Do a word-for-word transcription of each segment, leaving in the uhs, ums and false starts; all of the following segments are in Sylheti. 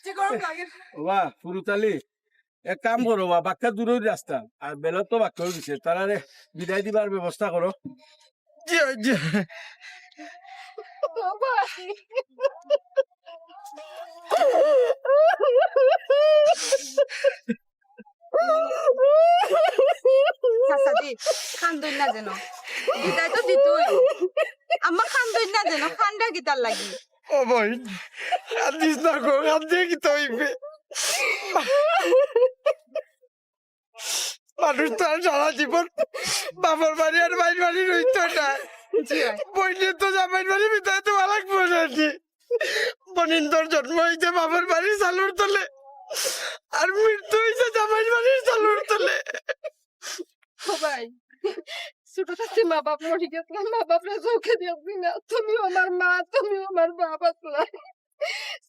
যে গরম লাগে। ওবা, ফুরুতালি, এক কাম করো বা, বাক্কা দূরই রাস্তা, আর বেলা তো বাক্কা অই গেছে, তারারে বিদায় দিবার ব্যবস্থা করো। জি, জি। বাবা। চাচাজি, কান্দইন না যেন। বিদায় তো দিতে অইবো। আম্মা কান্দইন না যেন, কান্দা কিতার লাগি? ও বইন, কান্দিস না গো, কান্দলে কিতা অইবে? মানুষ তো আর সারা জীবন বাপর বাড়ি আর মাইর বাড়ি রইতো না। জি ভাই। বইনে তো জামাইর বাড়ি বিদায় দেওয়া লাগবো না নি। বইন তোর জন্ম অইছে বাপর বাড়ির চালর তলে, আর মৃত্যু অইছে জামাইর বাড়ির চালর তলে। ও ভাই, ছোট থাকতে মা বাপ মরি গেছলা, মা বাপরে চোখে দেখছি না। তুমিও আমার মা, তুমিও আমার বাপ আছলা।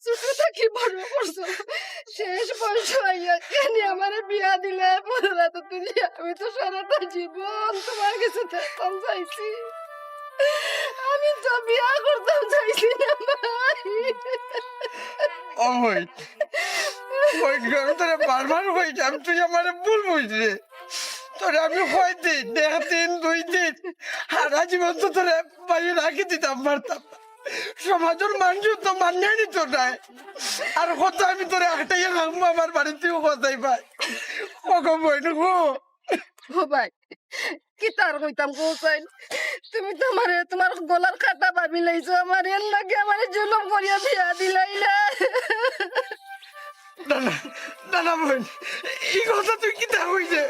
ছোট থাকি বড় করছো, শেষ বয়স আইয়া কেনে আমারে বিয়া দিলায়, পরের আতো তুলিয়া। আমি তো সারাটা জীবন তোমার গেছে থাকতাম চাইছি, আমি তো বিয়া করতাম চাইছি না ভাই। ও বইন, বইন গো, আমি তোরে বারবার কইতাম, তুই আমারে ভুল বুঝরে। তোরে আমি কয়দিন, একদিন, দুই দিন, সারা জীবন তো তোরে বাইরে রাখি দিতাম পারতাম না। সমাজর মানুষ তো মানিয়া নিতো নায়। আর কত আমি তোরে আটকাইয়া রাখমু আমার বাড়িত, তুই কইছাই ভাই। ও গো বইন গো। ও ভাই, কিতা আর কইতাম গো হুসাইন, তুমি তো আমারে তোমার গলার কাটা ভাবি লাইছো, আমার এর লাগি আমারে জুলুম করিয়া বিয়া দিলাইলা। না, না, না, না বইন, ই কথা তুই কিতা কইরে?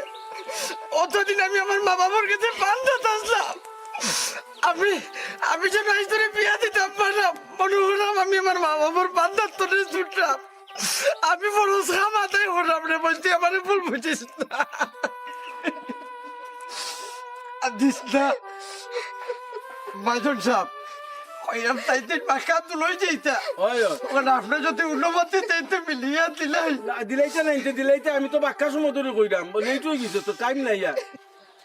অতদিন আমি আমার মা বাবার গেছে বান্দাত আছলাম। আমি, আমি যেন আইজ তোরে বিয়া দিতাম পারলাম, মনো করলাম আমি আমার মা বাবার বান্দাত তোরে ছুটলাম। আমি বড় কাম আদায় করলাম রে বইন, তুই আমারে ভুল বুঝিস না। আর দিস না। ভাইজান সাব, কইরাম তাইন বাক্কা দূরই যাইতা। ওই, ওই। অখন আপনে যদি অনুমতি দেইন তে মিলিয়া দিলাই। না, দিলাইতা না, ইতে দিলাইতা, আমি তো বাক্কা সময় ধরি কইরাম। Late অই গেছে তো, time নাই আর।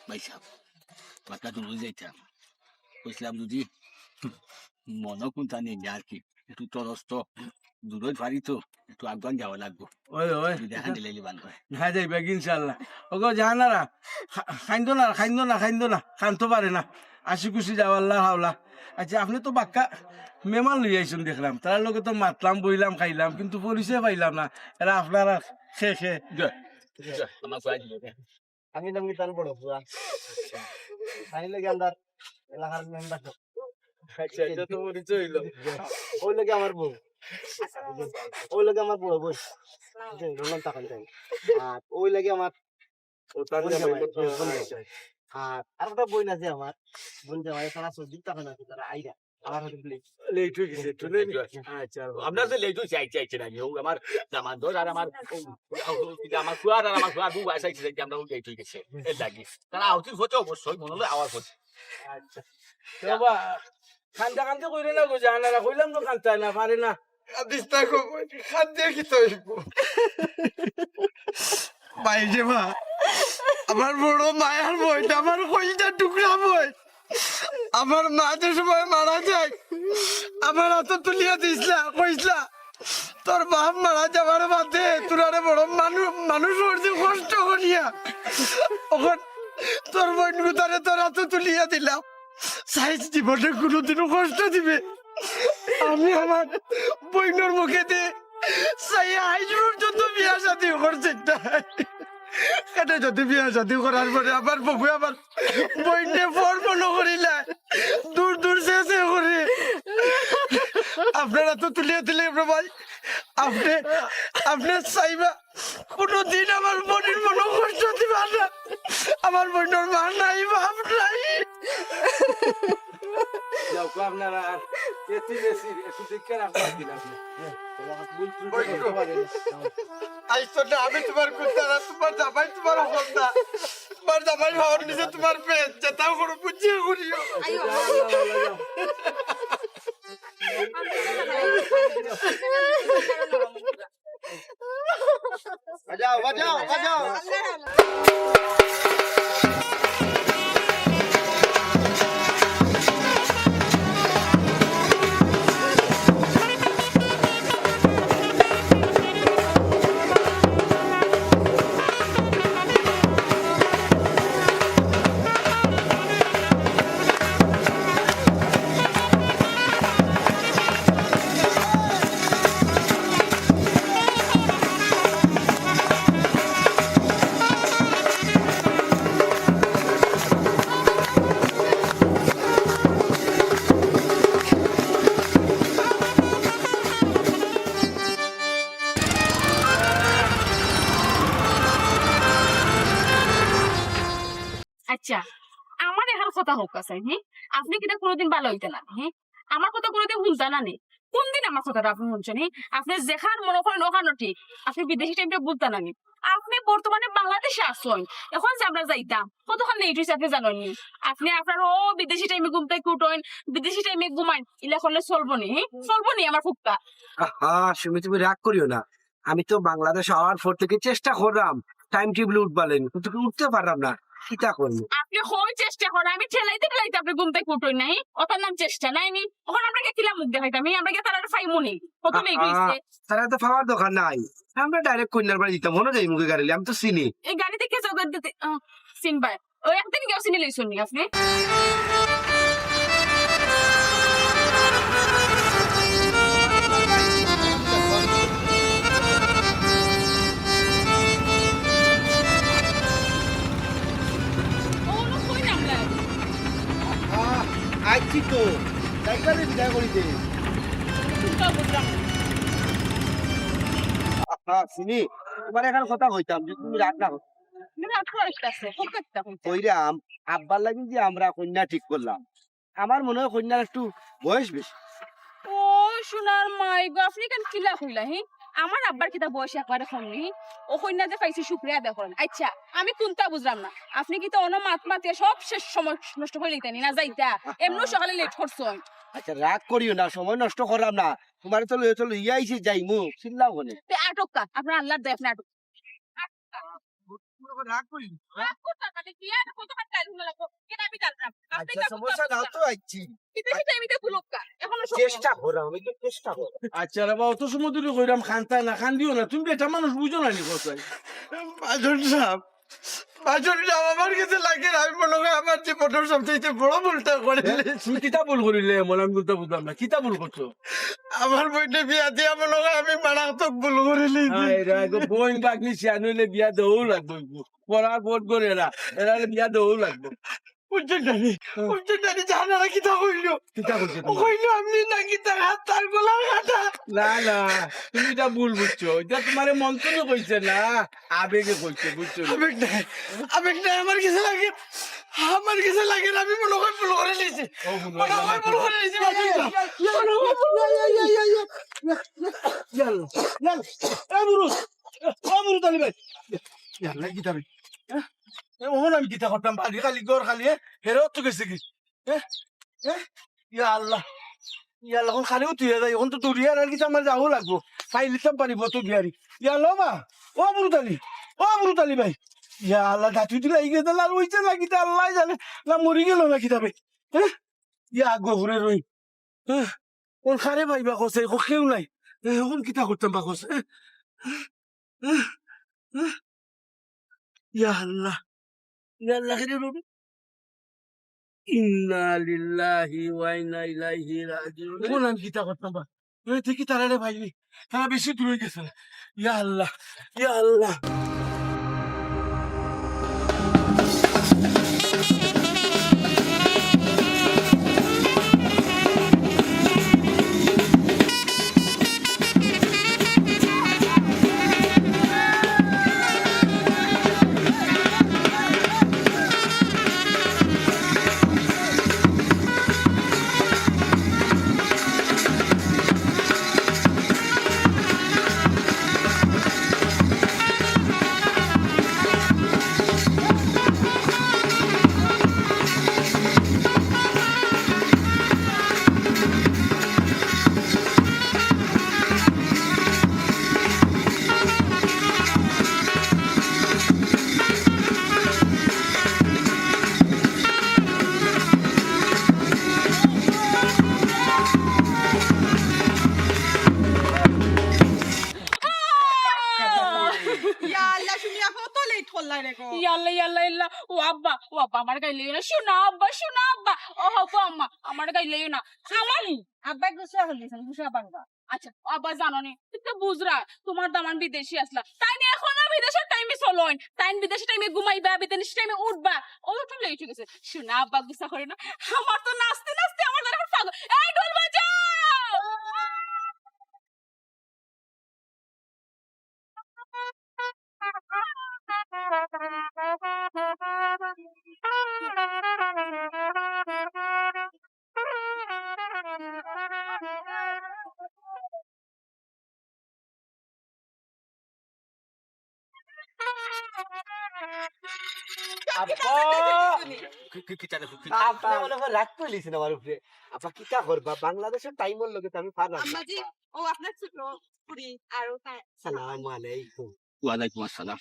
ভাই সাব, বাক্কা দূরই যাইতা। কইছলাম যদি মনো কুনতা নেই আর কি, একটু তরস্ত দূরই বাড়ি তো, একটু আগুয়ান যাওয়া লাগবো। ওই, ওই। তুই দেখা দিলে বান করে। না যাইবা কি ইনশাআল্লাহ। ওগো জাহানারা, খা-, খাইন্দো না, খাইন্দো না, খাইন্দো না, কানতো পারে না। হাসি খুশি যাও আল্লাহ হাওলা। আচ্ছা, আপনে তো বাক্কা মেহমান লইয়া আইছইন দেখলাম, তারার লগে তো মাতলাম, বইলাম, খাইলাম, কিন্তু পরিচয় পাইলাম না। এরা আপনারা খে খে। যা, যা, আমার কয়েক আমি নাম কি তার বড় পুয়া। আমি লাগি আমরার এলাকার মেম্বার। আচ্ছা, এটা তো পরিচয় অইলো। ওই লাগি আমার বউ। ওই লাগি আমার বড় বউ। বুঝছেন? ওর নাম তখন তাই। আর ওই লাগি আমার ও, তার বোন জামাই। আচ্ছা, আচ্ছা। আর আরেকটা বইন আছে আমার। বোন জামাই, তারা সবজি তখন আছে, তারা আইরা। আমার হাতে plate। Late অই গেছে, একটু late। আচ্ছা, আমরা তো late অইছি, আইছি, আইছি না, ও আমার দামান্দর আর আমার, ও, ও, ও, আমার ফুয়ার আর আমার ফুয়ার বউ আইছে, আইছে, আমরা late অই গেছে, এর লাগি। তারা আউটির হচ্ছে অবশ্যই, মনে হলো আওয়ার হচ্ছে। আচ্ছা। তো বাবা, কান্দা কান্দা কইরে না গো, জাহানারা, কইলাম তো কান্দতা না, পারে না। কান্দিস না গো, কান্দিয়া কিতা অইবো? ভাই রে বা, আমার বড় মায়ার বইন, আমার কলিজার টুকরা বইন। আমার মা যে সময় মারা যায়, আমার আতো তুলিয়া দিছলা, কইছলা, "তোর বাপ মারা যাওয়ার বাদে তোরারে বড় মানু-, মানুষ করছি কষ্ট করিয়া।" অখন তোর বইন গুতারে তোর আতো তুলিয়া দিলাম। চাইছ জীবনে কুনুদিনও কষ্ট দিবে? আমি আমার বইনর মুখেদি চাইয়া আইজ পর্যন্ত বিয়া শাদি করছি না। কেনে যদি বিয়া শাদি করার পরে আমার বউয়ে আমার বইনরে পর মনো করিলায়, দূর দূর চেয়ে চেয়ে করে। আপনারা তো তুলিয়া দিলে, ভাই, আপনে, আপনে চাইবা, কুনুদিন আমার বইনর মনো কষ্ট দিবা না। আমার বইনর মা নাই, বাপ নাই। যাও, আপনারা আর এতে বেশি একটু দেখে রাখবা দিলাম। আইজ তো না, আমি তুমার কুন্তা না, তুমার জামাই তুমার হকলতা। তুমার জামাই হওয়ার নিচে তুমার পেট, যেতাও করো, বুঝিয়া করিও। আইও। বাজাও, বাজাও, বাজাও। কথা হোক আছে, হি? আপনে কিতা কোনোদিন ভালা অইতা না, হি? আমার কথা কোনোদিন হুনতা না নি? কোন দিন আমার কথাটা আপনে হুনছইন, হি? আপনে যেখান মনো করইন ওখানো ঠিক। আপনে বিদেশি টাইমটা বুঝতা না নি? আপনে বর্তমানে বাংলাদেশে আছইন, এখন যে আমরা যাইতাম, কতখান লেট অইছে আপনে জানইন নি? আপনে আপনার ও বিদেশি টাইমে ঘুম থাকি উঠইন, বিদেশি টাইমে ঘুমাইন, ইলা করলে চলবো নি, হি? চলবো নি আমার ফুক্কা? আহা, সুমি, তুমি রাগ করিও না। আমি তো বাংলাদেশ আওয়ার পর থাকি চেষ্টা কররাম টাইম টেবিলে উঠবার লাগি, কিন্তু কি উঠতে পাররাম না। কিতা করমু? আপনে কই চেষ্টা করইন, আমি ঠেলাইতে ঠেলাইতে আপনে ঘুম থাকি উঠইন না, হি? ওটার নাম চেষ্টা নায় নি? অখন আমরা গিয়া কিলা মুখ দেখাইতাম, হি? আমরা গিয়া তারারে পাইমু নি? কত লেট অইছে। তারারে তো পাওয়ার দরকার নাই, আমরা ডাইরেক্ট কইন্যার বাড়ি যাইতাম, অনো যাইমুগি গাড়ি লইয়া, আমি তো চিনি। এই গাড়িতে কে যোগ দিতে, আহ, চিনবায়? ওই একদিন গিয়াও চিনি লইছইন নি আপনে? ও, ও, কই নামলা? আহ, আইছি তো, ড্রাইভারে বিদায় করি দে। চিন্তা করলাম। আহা, চিনি, তোমার এখন কথা কইতাম, যে তুমি রাগ না করো। আমি রাগ করিস না, আছে, কোন কথা কইতাম? কইরাম, আব্বার লাগি যে আমরা কইন্যা ঠিক করলাম, আমার মনে হয় কইন্যার একটু বয়স বেশি। ও, সোনার মাই গো, আপনে কেন কিলা কইলা, হি? আমার আব্বার কিতা বয়স একবারে কম নি? ও কইন্যা যে পাইছি শুক্রিয়া আদায় করইন। আচ্ছা, আমি কুনতা বুঝলাম না। আপনে কিতা অনো মাত মাতিয়া সব শেষ সময় নষ্ট করি লাইতা নি না যাইতা? এমনেও সকালে লেট করছইন। আচ্ছা, রাগ করিও না, সময় নষ্ট করলাম না। তোমারে তো লইয়া তো লইয়া আইছি, যাইমু, চিল্লাও কেনে? তে আটক কা, আপনার আল্লাহর দয়া, আপনে আটক। রাগ করি। রাগ করতা না, তাহলে কি আর কত কাজ চালু হলো? কেন আমি জানলাম? আপনি আচ্ছা, কাজ সমস্যা করতে না, তো আইছি। এটা, এটা, এটা বলুক কা। এখনো সময় আছে। চেষ্টা করো, আমি তো চেষ্টা করো। আচ্ছা রে বাবা, অত সময় ধরে কইরাম, কান্তা না, কান্দিও না। তুমি বেটা মানুষ, বুঝো না নি কথা? বাজন সাব, বাজন সাব, আমার কাছে লাগে না, আমি মনে হয় আমার জীবনের সবচেয়ে বড় ভুলটা করে। হ্যাঁ? তুমি কিতা ভুল করিলে এমন? আমি বুঝতে বুঝলাম না, কিতা ভুল করছো? আমার বইনে বিয়া দিয়া মনে হয় আমি মারাত্মক ভুল করিলি। হায় রে, গো, বইন ভাগ্নি শিয়ান অইলে বিয়া দেওয়াউ লাগবো। পড়ার বোর্ড করে এরা, এরা বিয়া দেওয়াউ লাগবো। বুঝছেন না রে? হ্যাঁ। বুঝছেন না রে? জানো না কিতা কইলো? কিতা কইছে ও তোমার? কইলো আমি নাকি তার হাত, তার গলার কাটা। না, না, তুমি এটা ভুল বুঝছো। এটা তোমারে মন থেকে কইছে না, আবেগে কইছে, বুঝছো না? আবেগ নাই, আবেগ নাই, আমার কাছে লাগে, আমার কাছে লাগে না, আমি মনে হয় ভুল করে নিয়েছি। ও, ভুল মনে হয় ভুল করে নিয়েছি, বাবা। ইয়াল্লা, ইয়াল্লা, ইয়াল্লা, ইয়াল্লা। এ বুরুজ, এ বুরুজ আলী ভাই। ইয়াল্লা, কিতা রে? হ্যাঁ? এ, ওহন আমি কিতা করতাম? বাড়ি খালি, ঘর খালি, এ? হেরত তো গেছে কি? এ? এ? ইয়া আল্লাহ। ইয়া আল্লাহ, এখন খালি উঠিয়া যাই, এখন তো দৌড়িয়া আর কিতা আমার যাওয়া লাগবো। পাইলিতাম পারি বত বিয়ারি। ইয়া আল্লাহ, মা। ও বুরুজ আলী, ও বুরুজ আলী ভাই। ইয়া আল্লাহ, দাঁতু দিলে এই গেছে, লাল হইছে না কিতা আল্লাহ জানে। না মরি গেল না কিতা বে? হ্যাঁ? ইয়া গফুরে রই। হ্যাঁ? কোন খারে ভাই বা কছে, কো কেউ নাই। এ, এখন কিতা করতাম বা কছে? এ? এ? এ? ইয়া আল্লাহ। ইয়া আল্লাহ, রে বাবা। ইন্না লিল্লাহি ওয়া ইন্না ইলাইহি রাজিউন। কোন আমি কিতা করতাম বা? এ, দেখি তারা রে ভাই, তারা বেশি দূরে গেছে না। ইয়া আল্লাহ, ইয়া আল্লাহ। ইয়া আল্লাহ, শুনিয়া কত লেট করলাই রে গো। ইয়াল্লা, ইয়াল্লা, ইয়াল্লা। ও আব্বা, ও আব্বা, আমার গাইলে না। শোনা আব্বা, শোনা আব্বা। ও হবো আম্মা, আমার গাইলে না। আমার আব্বা গুসা হলি, গুসা বাংলা। আচ্ছা, আব্বা জানো নি, তুই তো বুঝরা, তোমার দামান বিদেশি আসলা। তাইন এখনো বিদেশর টাইমে চলইন। তাইন বিদেশর টাইমে ঘুমাইবা, বিদেশর টাইমে উঠবা। ও তো লেট হয়ে গেছে। শোনা আব্বা গুসা করে না। আমার তো নাচতে নাচতে আমার দ্বারা পাগল। এই ঢোল বাজাও। আব্বা! কি, কি, কিতা রে, কি? আপনি মনে হয় রাগ করিলিছেন আমার উপরে। আব্বা, কিতা করবা? বাংলাদেশের টাইমর লগে তো আমি পারলাম না। আম্মাজি, ও আপনার ছোট ফুরি, আর ও তার সালাম আলাইকুম। ওয়ালাইকুম আসসালাম।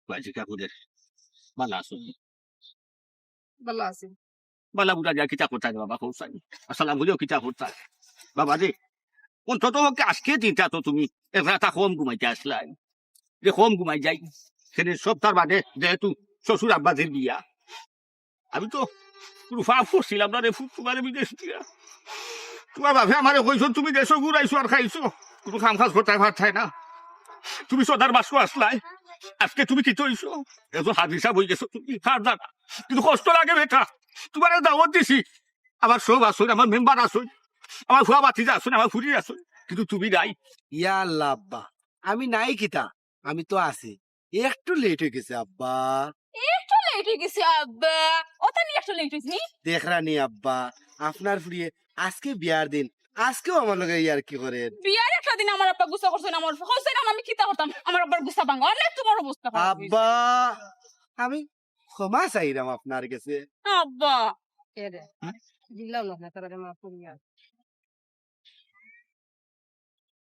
বাজি কাকুদের, ভালা আছো? ভালা আছি। ভালা বুড়া দিয়া কিতা করতায় রে বাবা, কও চাই। আসসালাম বুঝেও কিতা করতায়? বাবা রে, অন্তত পক্ষে আজকে দিনটা তো তুমি এক রাতা কম ঘুমাইতে আসলায়। যে কম ঘুমাই যাই, সেদিন সপ্তাহ বাদে যেহেতু শ্বশুর আব্বাজির বিয়া, আমি তো কোনো পাপ করছিলাম না রে ফুত, তোমারে বিদেশ দিয়া। তোমার বাপে আমারে কইছো, "তুমি দেশো ঘুরাইছো আর খাইছো, কোনো কাম কাজ করতায় পারতায় না। তুমি সদার বাক্স আসলায়, আজকে তুমি কিতা অইছো? এত হাজির সাহেব অই গেছো তুমি, কার দ্বারা?" কিন্তু কষ্ট লাগে বেটা, তোমারে দাওয়াত দিছি, আমার সব আছইন, আমার মেম্বার আছইন, আমার ফুয়া ভাতিজা আছইন, আমার ফুরি আছইন, কিন্তু তুমি নাই। ইয়া আল্লাহ আব্বা, আমি নাই কিতা, আমি তো আছি। একটু লেট অই গেছে আব্বা। একটু লেট অই গেছে আব্বা। ওটা নিয়ে একটু লেট অইছে নি? দেখরানি আব্বা, আপনার ফুরিয়ে আজকে বিয়ার দিন, আজকেও আমার লগে ইয়ার্কি করের। বিয়ার একটা দিন আমার আব্বা গুসা করছে না, আমার কইছে না আমি কিতা করতাম, আমার আব্বার গুসা ভাঙা। অনেক তোমার অবস্থা খারাপ অইছে। আব্বা, আমি ক্ষমা চাইরাম আপনার গেছে। আব্বা। এ রে, দিলাম না, তারা মাফ করিয়া।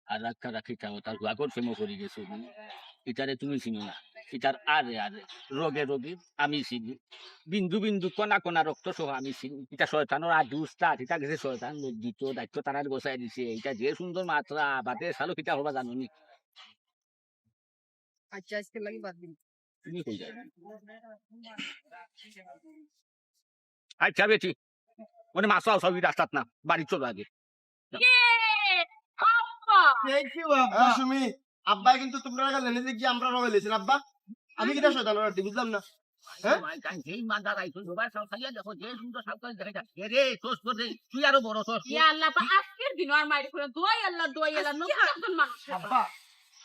আর রাখা রাখি চাও, তার হুয়া করছে মো করি গেছে। ইতারে তুমি চিনো না, ইতার আরে আরে, রগে রগে আমি চিনি, বিন্দু বিন্দু কণা কণা রক্ত সহ আমি চিনি। ইতা শয়তানর আদি উস্তাদ, ইতা গেছে শয়তান, দিত দায়িত্ব তারার বসাই দিছে। ইতা যে সুন্দর মাতরা, বাদে সালো কিতা হবা জানো নি? আচ্ছা, আজকে লাগি বাদ দিন। তুমি কই যাবে? আচ্ছা বেটি, মানে মাছ আও সবই রাস্তাত না, বাড়ি চলো আগে। ইয়ে, আব্বা। Thank you, আব্বা। হ্যাঁ, সুমি, আব্বাই কিন্তু তোমরা আগে লেনে দেখি আমরা রওয়া লেছেন, আব্বা। আমি কিতা শয়তান ওরা বুঝলাম না। হ্যাঁ? ভাই, তাই যেই মাদার আইছো, সবাই সব খাইয়া দেখো, যে সুন্দর সব করে দেখা যায়। এ রে, তোস করে, তুই আরো বড় তোস। ইয়া আল্লাহ, বা আজকের দিন আর মাইর করে, দোয়াই আল্লাহ, দোয়াই আল্লাহ, নতুন একজন মানুষ। আব্বা,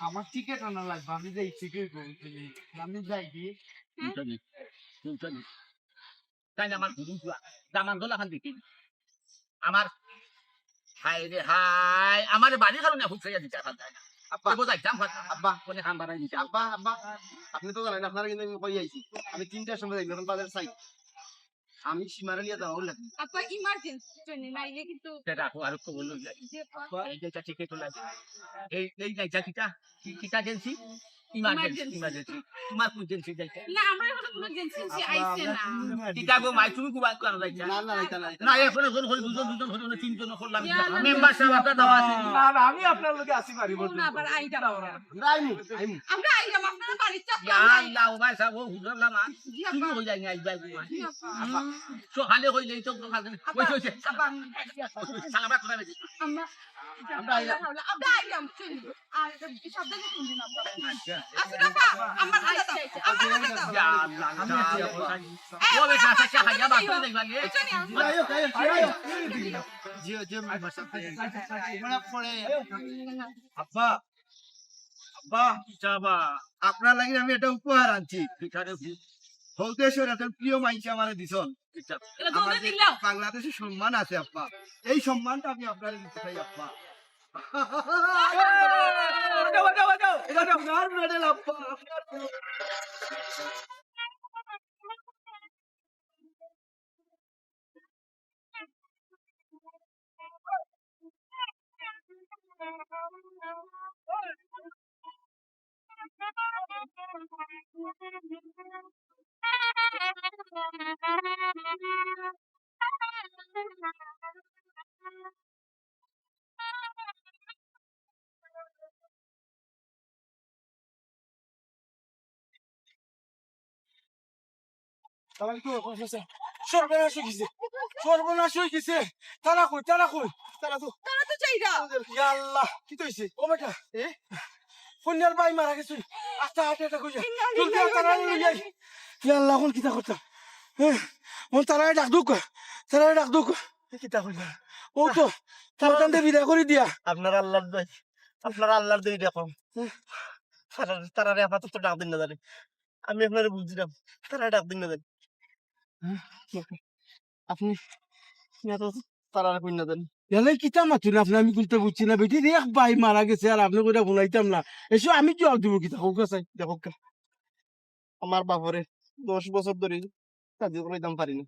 আমার টিকিট আনা লাগবে, আমি যাই টিকিট করি, আমি যাই কি? হুম? শুনছো নি? শুনছো নি? তাই না আমার গুরু জুয়া, দামান দোলা খান দিতে। আমার, হায় রে হায়, আমার বাড়ির কারণে এখন ছেড়ে দিতে পারতায় না। আব্বা। এবার যাইতাম পারতাম। আব্বা। কোনে খান বাড়াই দিতে। আব্বা, আব্বা, আপনি তো জানেন, আপনারা কিন্তু আমি কই আইছি। আমি তিনটার সময় যাইব, এখন বাজার চাই। আমি সীমারে নিয়ে যাওয়া লাগে। আব্বা, ইমার্জেন্সি জন্য নাইলে কিন্তু সেটা রাখো, আর একটু বললো যাই। যে আব্বা, এই যে এটা টিকিট লাগে। এই, এই যে এটা কিটা? কি, কিটা এজেন্সি? Emergency, emergency. ইমার্জেন্সি। তোমার কোন এজেন্সি যাইতে? না, আমরা এখন কোনো এজেন্সি আইছে না। কিতা গো মাই, তুমি কুবা কেন যাইতে? না, না, না, না, না। না, এখন, এখন করে দুজন, দুজন করে তিনজন করলাম। ইয়া আল্লাহ। মেম্বার সাহেব, আপনার দাওয়া আছে। না, না, আমি আপনার লগে আসি পারি বলতে। না, আবার আইডা। রাইমু, রাইমু। আমরা আইলাম আপনার বাড়িতে। ইয়া আল্লাহ, ও ভাই সাহেব, ও হুজুর লামা। জি, আব্বা। তুমি হই যায়নি, আইবা, আইবা। জি, আব্বা। সকালে হইলেই তো কথা আছে। আব্বা, ওই, ওই, ওই। আব্বা, আমি আইছি, আব্বা। সালাম রাখো না, বেটি। আমরা, আমরা আইলাম। আমরা আইলাম, চলি। আর সাবধানে ফোন দিন, আব্বা। আচ্ছা। আচ্ছা, বাবা, আমার আইছে, আইছে। আমার আগে যাও। ইয়া আল্লাহ, আমি আইছি, আব্বা। এই, ও বেটা, আচ্ছা, আচ্ছা, হাইয়া বাপ, দেখবা রে। পিছনে আও। আইও, আইও, আইও। জি, জি, আমি বাসা থেকে। পড়ে, পড়ে। আব্বা, আব্বা, কিতা বা? আপনার লাগি আমি একটা উপহার আনছি। কিতা রে? হৌদেশ্বর একটা প্রিয় মাইনষে আমারে দিছন। কিতা? এটা তো আমার ওদের যে দিলাম। বাংলাদেশে সম্মান আছে, আব্বা, এই সম্মানটা আমি আপনারে দিতে চাই, আব্বা। বাজাও, বাজাও, বাজাও, বাজাও। আপনার মেডেল, আব্বা, আপনার মেডেল। সর্বনাশ অই গেছে, সর্বনাশ অই গেছে। তারা কই, তারা কই? তারা তো, তারা তো যাইরা। ইয়া আল্লাহ, কিতা অইছে? ও বেটা, এ? কইন্যার ভাই মারা গেছে। আস্তা হার্ট অ্যাটাক অইয়া। ইন্না লিল্লাহি ওয়া ইন্না ইলাইহি রাজিউন। ইয়া আল্লাহ, অখন কিতা করতাম? এ, অখন তারারে ডাক দেউক্কা, তারারে ডাক দেউক্কা। এ কিতা কইলা? ও তো, তারা তানরে বিদায় করি দিয়া। আপনারা আল্লাহর দোয়াই, আপনারা আল্লাহর দোয়াই দেখো। তারা, তারারে আপাতত ডাক দিন না জানি। আমি আপনারে বুঝিলাম, তারা ডাক দিন না জানি। আপনি, আপনি এত তারারে কই না জানি। এলে কিতা মাতুন আপনি, আমি কুন্তা বুঝছি না। বেটির এক ভাই মারা গেছে আর আপনে কইরা হুনাইতাম না। এসো আমি জবাব দিমু কিতা, কউক্কা চাই, দেখউক্কা। আমার বাপরে দশ বছর ধরি রাজি করাইতাম পারি না।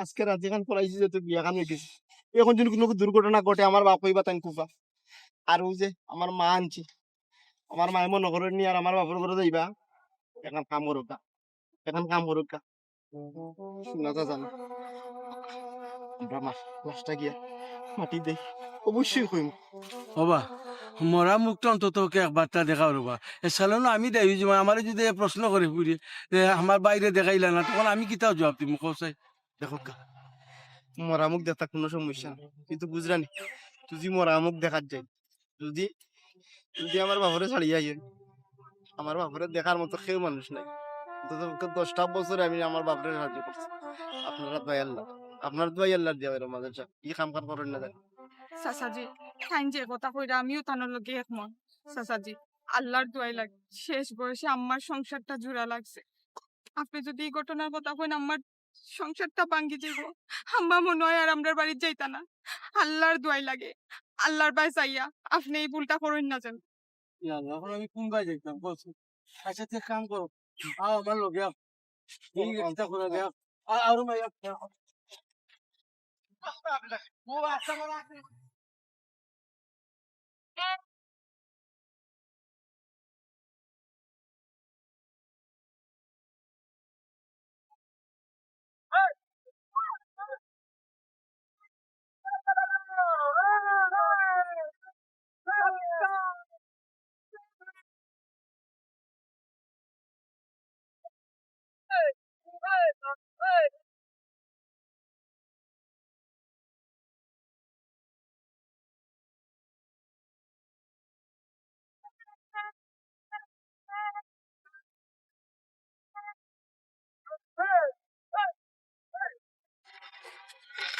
আজকে রাজি খান করাইছি, যেহেতু বিয়া খান অই গেছে, এখন যদি কুনু দুর্ঘটনা ঘটে, আমার বাপ কইবা তাইন কুফা। আর অউ যে আমার মা আনছি, আমার মায়ে মনো করইন নি আর আমার বাপর ঘরো যাইবা। এখন কাম করউক্কা, এখন কাম করউক্কা। শুনা যা জানো, আমরা মা-, লাশটা গিয়া মাটি দেই, অবশ্যই কইমু। ওবা, মরা মুখটা অন্তত ওকে একবারটা দেখাও রে বা। এ সালন আমি দেই যে আমারে যদি এ প্রশ্ন করে পুরি যে আমার বাইরে দেখাইলা না, তখন আমি কিতাও জবাব দিমু, কও চাই? দেখউক্কা, মরা মুখ দেখতা কুনু সমস্যা নাই, কিন্তু বুঝরানি, তুই যদি মরা মুখ দেখাত যাই, যদি, যদি আমার বাপরে ছাড়িয়া আইন, আমার বাপরে দেখার মতো কেউ মানুষ নাই। অন্তত পক্ষে দশটা বছরে আমি আমার বাপরে সাহায্য করছি। আপনারা দোয়াই আল্লাহ, আপনার দোয়াই আল্লাহর দিয়া রমাদান সাহেব, কি কাম কাম করেন না জানি। চাচাজি, তাইন যে কথা কইরা আমিও তানর লগে একমত। চাচাজি, আল্লাহর দোয়াই লাগে, শেষ বয়সে আম্মার সংসারটা জুড়া লাগছে। আপনে যদি ই ঘটনার কথা কইন, আম্মার সংসারটা ভাঙ্গি যাইবো। আম্মা মনো অয় আর আমরার বাড়িত যাইতা না। আল্লাহর দোয়াই লাগে, আল্লাহর বায় চাইয়া আপনে ই ভুলটা করইন না যেন। ইয়া আল্লাহ, এখন আমি কুন বায় যাইতাম, বল? আচ্ছা, তুই এক কাম করো, আও আমার লগে আও। এই একটা করে দে, আও। আ-, আরো মাই, আও।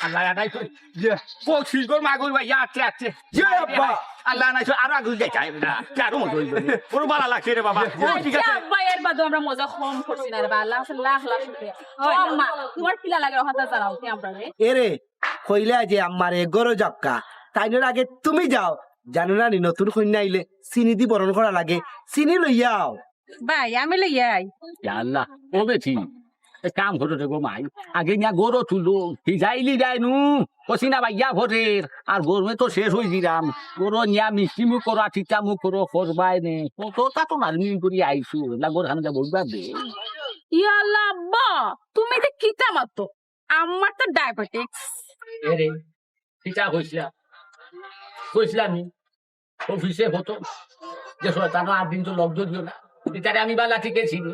আল্লাহ, আল্লাহ, ইয়ে। ও, শিশগর মাগুর ভাই, ইয়া, আচ্ছা, আচ্ছা। ইয়ে, আব্বা। আল্লাহ, নাই, আরো আগুন যাই, যাই, না, কি আরো মজা হইল? ওর ভালো লাগছে রে বাবা। ও, ঠিক আছে। আব্বা, এর বাদে আমরা মজা কম করছি না রে বা, আল্লাহ, লাখ লাখ শুকরিয়া। ও আম্মা, তোমার কিলা লাগে, ওখানটা জানাও, কি আমরা রে? এরে, কইলা যে আম্মারে ঘরো যাউক্কা, তাইনর আগে তুমি যাও। জানো না নি, নতুন কইন্যা আইলে চিনি দি বরণ করা লাগে, চিনি লইয়া আও। ভাই, আমি লইয়া আই। ইয়া আল্লাহ, ও বেটি, এক কাম করো রে গো মাই, আগে নিয়া ঘরো তুলো, হিজাইলি যায় নু, কছি না বাইয়া ভরের, আর গরমে তো শেষ হই দিলাম, ঘরো নিয়া মিষ্টি মুখ করো, আতিথ্যা মুখ করো, করবায় নে, কতটা তো নারমিন করি আইছো, এলা ঘর খান যা বলবা দে। ইয়া আল্লাহ আব্বা, তুমি তো কিতা মাতো? আমার তো ডায়াবেটিক্স। এরে, কিতা কইছিলা? কইছিলাম নি? অফিসে হতো। যে শয়তান আর দিন তো লগ ধরিও না। এটারে আমি বালা ঠিকই চিনি।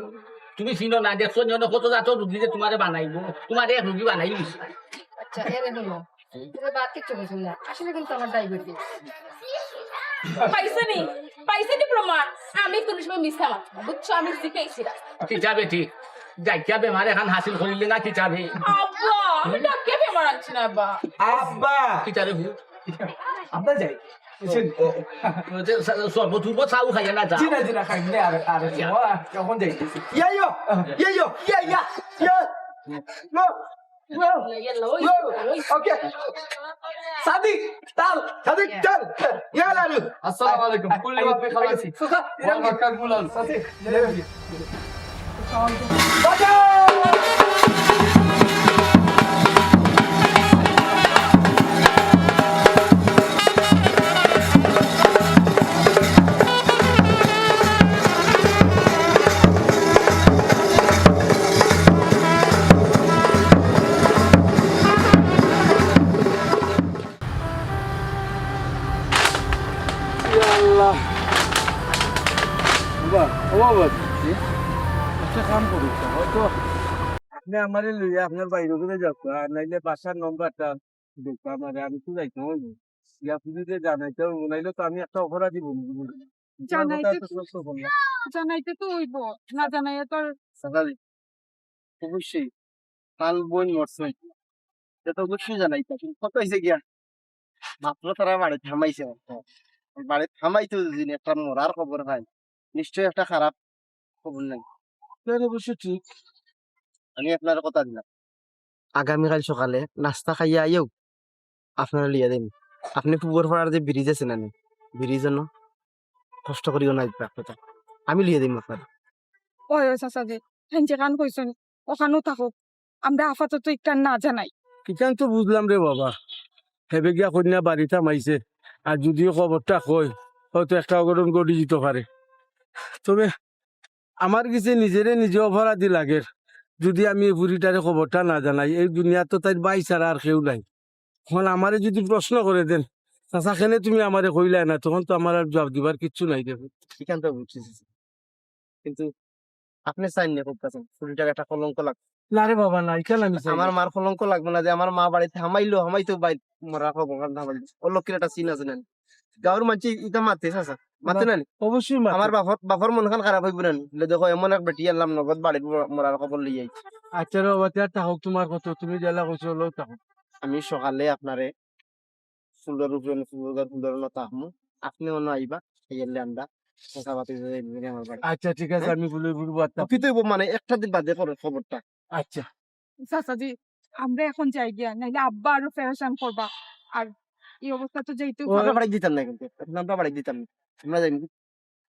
তুমি চিনো না, দেখছো নি, অনো কত জাত রুগী যে তোমারে বানাইবো। তোমারে এক রুগী বানাই দিছে। আচ্ছা, এরে হলো। তুমি বাদ কিচ্ছু কইছো না। আসলে কিন্তু আমার ডায়াবেটিস। পাইছো নি? পাইছো নি প্রমাণ? আমি কোনো সময় মিছা মাতি না, বুঝছো? আমি শিখাইছি না। কিতা বেটি, ডাকিয়া বেমার এখান হাসিল করিলে না কিতা বে? আব্বা, আমি ডাকিয়া বেমার আনছি না, আব্বা। আব্বা! কিতা রে ভূত? আব্বা যাই। বুঝছেন? ও, ও, ও, যে স-, শরবত উরবত চাও খাইয়া না যা। জি না, জি না, খাই না, আর, আর, যা। ও, এখন যাই। ইয়া, ইয়ো, ইয়া, ইয়ো, ইয়া, ইয়া, ইয়া। লো। ওকে। সাদিক, চল, সাদিক, চল। ইয়া লালু। আসসালামু আলাইকুম। কুল্লি ওয়াক্তি খালাসি। সুখা, ওয়া মাক্কার মুলাল। সাদিক, বাঁচাও! ইয়া আল্লাহ। বাবা, ও বাবা, জি? একটা কাম করুন, হয়তো আপনি আমারে লইয়া আপনার বাইরে করে যাও, আর নাইলে বাসার নম্বরটা দেখবা আমারে, আমি তো যাইতে হইব। ইয়া পুলিশে জানাইতে হইব, নাইলে তো আমি একটা অপরাধী বনি। জানাইতে তো, জানাইতে তো হইব, না জানাইয়া তো আর অবশ্যই। তান বইন মরছে। এটা তো অবশ্যই জানাইতা। কিন্তু কথা হইছে গিয়া, মাত্র তারা বাড়িত হামাইছে। বাড়িত হামাইতো যদি একটা মরার খবর পাই, নিশ্চয় একটা খারাপ খবর নাই। এটা অবশ্য ঠিক। আমি আপনারে কথা দিলাম। আগামীকাল সকালে নাস্তা খাইয়া আইও, আপনারে লইয়া দিমু। আপনি পুবর পাড়ার যে ব্রিজ আছে না নি, ব্রিজ অনো কষ্ট করিও না, দিবা কথা। আমি লইয়া দিমু আপনারে। ওই, ওই, চাচাজি, তাইন যেখান কইছইন, অখানো থাকউক। আমরা আপাতত ইখান না জানাই। ইখান তো বুঝলাম রে বাবা, হেবে গিয়া কইন্যা বাড়িত হামাইছে, আর যুদি খবরটা কয়, হয়তো একটা অঘটন ঘটি যিতো পারে। তবে আমার গেছে নিজেরে নিজে অপরাধী লাগের, যুদি আমি এই ফুরিটারে খবরটা না জানাই। এই দুনিয়াত তো তাইর ভাই ছাড়া আর কেউ নাই। অখন আমারে যুদি প্রশ্ন করে দেন, "চাচা, কেনে তুমি আমারে কইলায় না?" তখন তো আমার আর জুয়াব দিবার কিচ্ছু নাই দেখো। ইখান তো বুঝছি, চাচা। কিন্তু আপনে চাইন না খুব কাছে, ফুরিটার একটা কলঙ্ক লাগ- না রে বাবা, না, ইখান আমি চাই না। আমার মার কলঙ্ক লাগবো না যে আমার মা বাড়িত হামাইলো, হামাইতো বাইর মরার খবর হামাইলো। অলক্ষীর একটা চিন আছে না? গাঁওর মানষে ইতা মাতে, চাচা? মাতে না, না নি? অবশ্যই মাতে। আমার বাপর, বাপর মনখান খারাপ অইবো না নি? লে দেখো, এমন এক বেটি আনলাম, নগদ বাড়িত ম-, মরার খবর লইয়া আইছে। আচ্ছা রে বাবা, তে আর থাকউক তোমার কথা, তুমি যেলা কইছো, অলাউ থাকউক। আমি সকালে আপনারে ফুলর উপরে, ফুলর, ফুলর না থাকমু, আপনে অনো আইবা, আইলে আমরা কথা বার্তা যে আমার বাড়ি। আচ্ছা, ঠিক আছে, হ্যাঁ? আমি ফুলর উপরে বার্তা। কিতা অইবো মানে একটা দিন বাদে করে খবরটা। আচ্ছা। চাচাজি, আমরা এখন যাই গিয়া, নাইলে আব্বা আরো পেরেশান করবা। আর এই অবস্থা তো যাইতেও আমরা পারে। বাড়ি দিতাম না কিন্তু, এখন আমরা বাড়ি দিতাম না। আমরা যাই,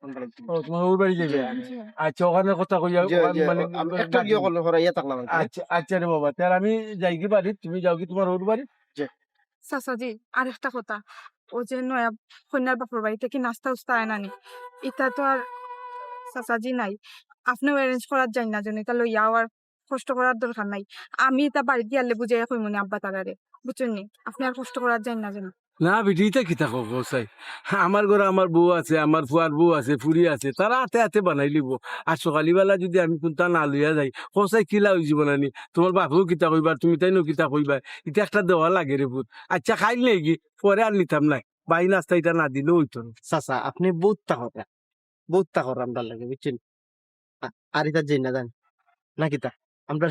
আমরা বাড়ি দিতাম। ও, তোমার ওর বাড়ি যাইবে? জি, জি। আচ্ছা, ওখানে কথা কইয়া, জি, ওখানে জি, মানে ও, আমি একটা গিয়ে কল হরাইয়া থাকলাম আর কি। আচ্ছা, আচ্ছা রে বাবা, তাহলে আমি যাই কি বাড়ি, তুমি যাও কি তোমার ওর বাড়ি? জি। চাচাজি, আর একটা কথা, ও যে নয়া কইন্যার বাপর বাড়ি থাকি নাস্তা উস্তা আয় না নি, ইতা তো আর চাচাজি নাই, আপনেও arrange করাত যাইন না যেন, ইতা লইয়া আর কষ্ট করার দরকার নাই। আমি ইতা বাড়িত গিয়া আরলে বুঝাইয়া কইমু নি আব্বা তারারে, বুঝছইন নি? আপনে আর কষ্ট করাত যাইন না যেন। না বেটি, ইতা কিতা কও, কও চাই? আমার ঘরো আমার বউ আছে, আমার ফুয়ার বউ আছে, ফুরি আছে, তারা আতে আতে বানাইলিবো। আর সকালবেলা যুদি আমি কুন্তা না লইয়া যাই, কও চাই কিলা অইযিবো না নি? তোমার বাপেও কিতা কইবা, তুমি তাইনও কিতা কইবা? ইতা একটা দেওয়া লাগে রে পুত। আচ্ছা, খাইল নেই কি? পরে আর নিতাম নায়। বাই নাস্তা ইতা না দিলেও অইতো না। চাচা, আপনে বউত তা কররা, বউত তা কররা আমরার লাগি, বুঝছইন? আ-, আর ইতা যাইন না জান। না কিতা? আমরা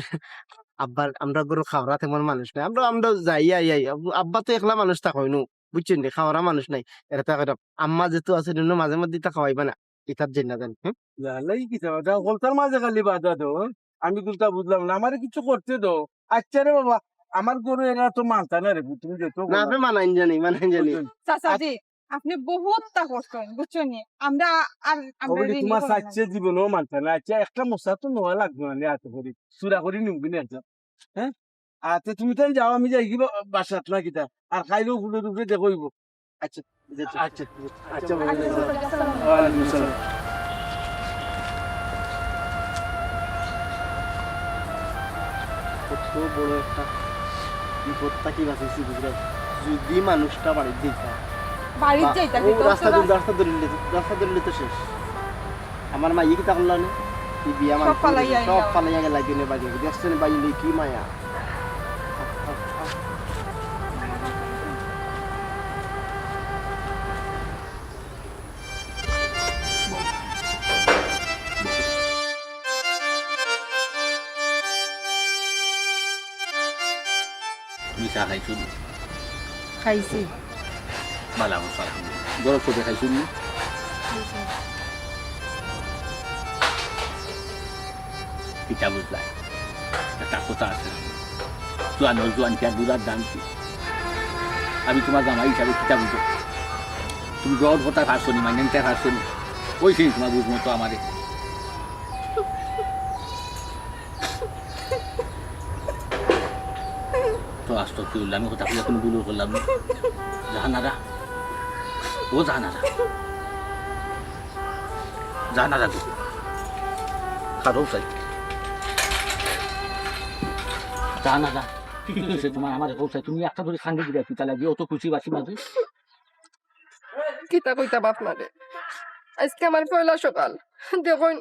আব্বার, আমরা ঘরো খাওরা তেমন মানুষ নাই। আমরা, আমরা যাই, আই, আই। আব-, আব্বা তো একলা মানুষ থাকইন নু, বুঝছইন নি? খাওরা মানুষ নাই। এরা তো এখন আম্মা যেহেতু আছে, অন্য মাঝে মধ্যে ইতা খাওয়াইবা না। ইতার যাইন না জান, হুম? না, লাগি কিতা? যাও, গলতার মাঝে খালি বাধা দেও, হ্যাঁ? আমি কুন্তা বুঝলাম না। আমারে কিছু করতে দেও। আচ্ছা রে বাবা, আমার ঘরো এরা তো মানতা না রে, তুমি যত না, বলো। আপনে মানাইন জানি, মানাইন জানি। বুঝছইন? চাচাজি, আপনে বউত তা করছইন, বুঝছইন নি? আমরা আর, আমরা ওগুলি ঋণী তোমার হইলাম। সাচ্চে জীবনেও মানতা না। আচ্ছা, একটা মশা তো নেওয়া লাগবো না, আতে করি। চুরা করি নিমু কিনা একজন। হ্যাঁ? আচ্ছা, তুমি তাইন যাও, আমি যাই কি বা-, বাসাত না কিতা? আর খাইলেও ফুলর উপরে দেখো অইবো। আচ্ছা, আচ্ছা, আচ্ছা, আচ্ছা, ওয়ালাইকুম আসসালাম। কত বড় একটা বিপদ থাকি বাঁচাইছি, বুঝলাম। যদি মানুষটা বাড়িত যাইতা, বাড়িত বা যাইতা, ও কিন্তু রাস্তা অত ধরে, রাস্তা ধরে নিলে তো, রাস্তা ধরে নিলে তো শেষ। আমার মাইয়ে কিতা করলা নি? কি বিয়া সব মানুষ ফালাইয়া সব আইলাম। ফালাইয়া গেলা, দিনে বাড়ি দেখছেন বাইরে কি মায়া। তুমি চা খাইছো নি? খাইছি। ভালা করছো, আলহামদুলিল্লাহ। গরম চা খাইছো নি? খাইছি। কিতা বুঝলায়? একটা কথা আছে, জোয়ানর জোয়ান কি আর বুড়ার দাম কি? আমি তোমার জামাই হিসাবে কিতা বুঝো? তুমি গরম কথা পারছো নি, মাইনা নিতে পারছো নি? ওই সেই তোমার বুঝ মতো আমারে। তো আস্তাগফিরুল্লাহ, আমি কথা কইয়া কোনো ভুল করলাম না। জাহানারা, ও জাহানারা, জাহানারা গো, খারো চাই, জাহানারা, কি হয়েছে তোমার? আমার কও চাই, তুমি একটা ধরে খান্ডে দিলে কিতা লাগি, অত খুশি বাসি মাঝে। কিতা কইতাম আপনারে, আজকে আমার পয়লা সকাল। দেখইন,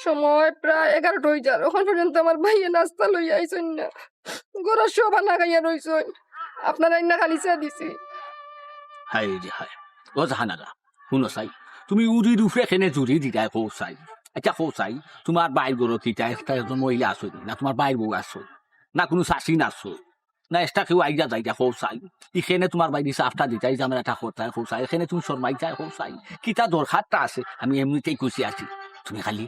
সময় প্রায় এগারোটা অই যার, অখন পর্যন্ত আমার ভাইয়ে নাস্তা লইয়া আইছইন না। ঘরর সব না খাইয়া রইছইন, আপনারার আইন্না খালি চা দিছি। হায় রে হায়। ও জাহানারা, হুনো চাই, তুমি উরির উপরে কেনে জুড়ি দিরায় কও চাই? আচ্ছা কও চাই, তোমার ভাইর ঘরো কিতা একটা একজন মহিলা আছইন নি? না তোমার ভাইর বউ আছইন নি? না কোনো শাসিন আছইন নি? না, এক্সট্রা কেউ আইয়া যাইরা কও চাই। ইখানে তোমার ভাইরে সাফটা দিতায়, ঝামেলাটা করতায় কও চাই। এখানে তুমি শরমাইতায় কও চাই। কিতা দরকারটা আছে? আমি এমনিতেই খুশি আছি। তুমি খালি,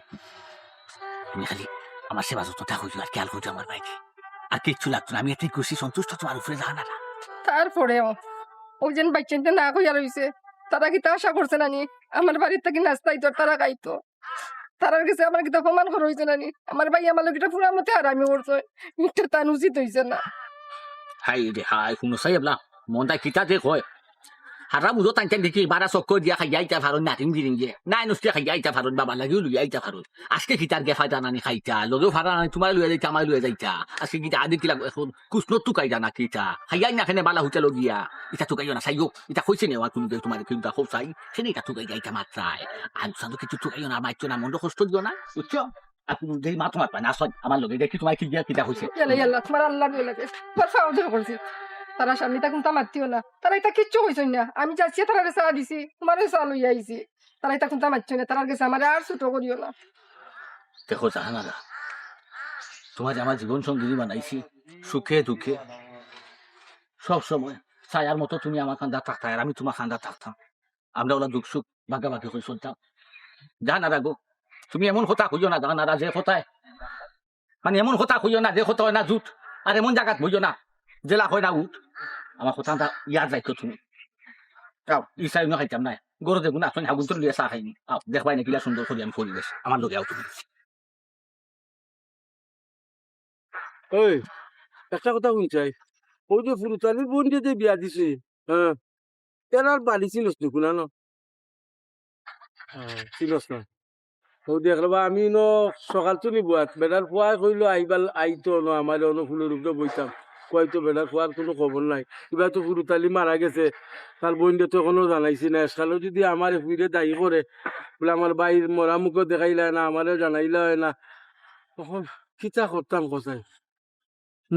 তুমি খালি আমার সেবা যত্নটা করিও আর খেয়াল করিও আমার ভাইরে। আর কিচ্ছু লাগতো না, আমি এতেই খুশি সন্তুষ্ট তোমার উপরে জাহানারা। তারপরেও অউ যেন বাইচ্চাইন্তে না কইয়া রইছে, তারা কিতা আশা করছে না নি আমার বাড়ির থাকি নাস্তা আইতো আর তারা খাইতো? তারার গেছে আমার কিতা অপমান করা অইছে না নি? আমার ভাই আমার লগে ইটা পুরা মতে হারামি করছে। ইটা তান উচিত অইছে না। হায় রে হায়, হুনো চাই এবলা, মনটা কিতা যে কয়। হারা বুঝো তাইন তাইন দেখি বারা চক্কর দিয়া খাইয়া আইতা পারইন, নাতিন গিরিঙ্গে। নাই নষ্টিয়া খাইয়া আইতা পারইন, বাবা লাগিও লইয়া আইতা পারইন। আজকে কিতার গেফা জানানি খাইতা, লগেও ফারা নাই, তুমারে লইয়া যাইতা, আমারে লইয়া যাইতা। আজকে কিতা আদি কিলা এখন কুছনো তুকাই জানা কিতা? খাইয়া না খেনে বালা হোটেলো গিয়া। ইটা তুকাইও না, চাইও। ইটা কইছে নে, আর তুমি তুমারে কিতা কও চাই? সেনে ইটা তুকাই যাইতা মাত্রায়। আর সাধু কিছু তুকাইও না, মাইতো না, মনটা কষ্ট দিও না, বুঝছো? আর তুমি যেই মাত মাতবা না, সব আমার লগে দেখি তুমার কি গিয়া কিতা কইছে। ইয়াল্লা, ইয়াল্লা, তুমার আল্লাহর বলে লাগে। তুমার ফাও ধরে করছি। তারা সামনে তা কুনতা মাতিও না। তারা ইটা কিচ্ছু কইছইন না। আমি যাচ্ছি, তারারে চা দিছি, তুমারে চা লইয়া আইছি। তারা ইটা কুনতা মাতিও না। তারার গেছে আমারে আর ছোট করিও না। দেখো জাহানারা, তুমারে আমার জীবন সঙ্গিনী বানাইছি, সুখে দুঃখে সব সময় ছায়ার মতো তুমি আমার কান্দাত থাকতায় আর আমি তুমার কান্দাত থাকতাম। আমরা অলা দুঃখ সুখ ভাগাভাগি করি চলতাম। জাহানারা গো, তুমি এমন কথা কইও না জাহানারা, যে কথায়, মানে এমন কথা কইও না যে কথা অয় না জুট, আর এমন জাগাত বইও না যেলা কয় না উঠ। আমার কথাটা ইয়াদ রাখিও তুমি। আও, ই চা অনো খাইতাম নায়। ঘরো যেগুন আছইন, হাগুন তো লইয়া চা খাইনি। আও, দেখবায় নে কিলা সুন্দর করি আমি পরিবেশ। আমার লগে আও তুমি। ওই, একটা কথা হুনছাই, ওই যে ফুরুতালির বইনরে যে বিয়া দিছে, হ্যাঁ, এরার বাড়ি চিনস নি কুনানো? হ্যাঁ, চিনস না। ও দেখলে বা, আমি ইনো সকাল তুনি বুয়াত, বেটার ফুয়ায় কইলো আইবার, আইতো অনো, আমারে অনো ফুলর উপরে বইতাম। কইতো বেটার ফুয়ার কুনু খবর নাই। ইবা তো ফুরুতালি মারা গেছে, তার বইনরে তো এখনো জানাইছি না। এসকালো যদি আমারে ফুইরে দায়ী করে, বুলে আমার ভাইর মরা মুখও দেখাইলা না, আমারে জানাইলা অয় না, তখন কিতা করতাম কও চাই?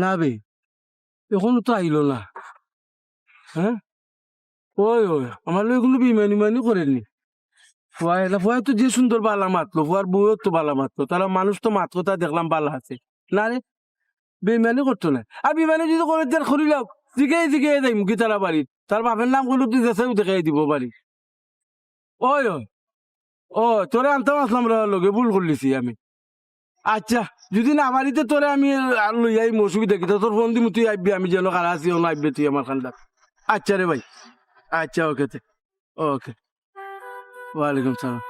না বে, এখনো তো আইলো না। হ্যাঁ? ওই, ওই, আমার লগে কুনু বেইমানি-ইমানি করেনি। ফুয়ায়, না, ফুয়ায় তো যে সুন্দর বালা মাতলো, ফুয়ার বউও তো বালা মাতলো। তারা মানুষ তো মাত কথা দেখলাম বালা আছে। না রে, বেইমানি করতো না। আর বেইমানি যদি করে, তার করিলাও, জিগাই জিগাই যাইমু গি তারা বাড়িত। তার বাপের নাম কইলো তুই যেসাইও দেখাই দিব বাড়ি। ওই, ওই। ও, তোরে আনতাম আছলাম রে, লগে ভুল করলিছি আমি। আচ্ছা, যদি না পারি তে তোরে আমি আর লই আইমু, অসুবিধা কিতা? তোর ফোন দিমু, তুই আইবি, আমি যেন কারা আছি, অনো আইবি তুই আমার কান্দাত। আচ্ছা রে ভাই, আচ্ছা, ওকে তে, ওকে। ওয়ালাইকুম সালাম।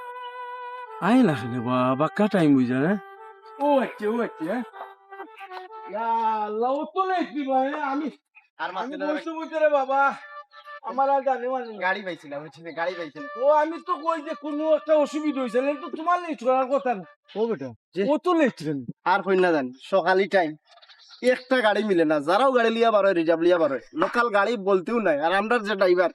আয় না কেনে বা, বাক্কা টাইম অই যায় না? ও আচ্ছা, ও আচ্ছা, হ্যাঁ। ইয়া আল্লাহ, ও তো লেট দিবা, হ্যাঁ, আমি আর মাঝে আমি ধরে বলছি বুঝতে রে বাবা, আমার আর জানে মানে। গাড়ি পাইছিলাম, বুঝছি না, গাড়ি পাইছিলাম। ও, আমি তো কই যে কুনু একটা অসুবিধা অইছে, নাইলে তো তুমার লেট করার কথা না। ও বেটা, যে ও তো লেট কেনে? আর কই না জানি, সকালি টাইম একটা গাড়ি মিলে না, যারাও গাড়ি লিয়া বার অয়, রিজার্ভ লিয়া বার অয়, লোকাল গাড়ি বলতেও নাই। আর আমরার যে ড্রাইভার,